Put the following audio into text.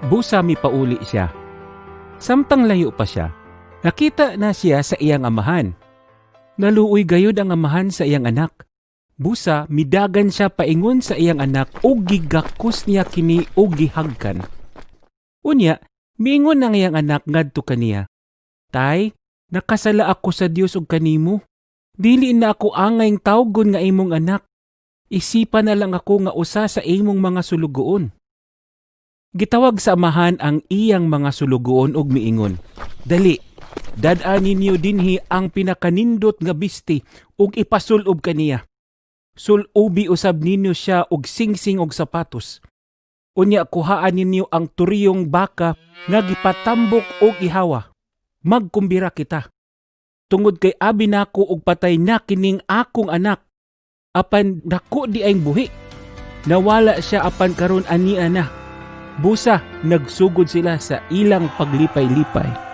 Busa mipauli siya. Samtang layo pa siya, nakita na siya sa iyang amahan. Naluoy gayud ang amahan sa iyang anak. Busa midagan siya paingon sa iyang anak ug gigakos niya kini ug gihagkan. Unya, miingon ang iyang anak ngadto kaniya, "Tay, nakasala ako sa Dios ug kanimo. Dili na ako angayng tawgon nga imong anak. Isipa na lang ako nga usa sa imong mga sulugoon." Gitawag sa amahan ang iyang mga sulugoon ug miingon, "Dali, dad-a ninyo dinhi ang pinakanindot nga bisti ug ipasul-ob kaniya. Sul-obi usab ninyo siya og singsing og sapatos. Unya kuhaan ninyo ang turiyong baka nga gipatambok og ihawa. Magkumbira kita. Tungod kay abi nako og patay na kining akong anak. Apan dako diayng buhi. Nawala siya apan karon ania na." Busa nagsugod sila sa ilang paglipay-lipay.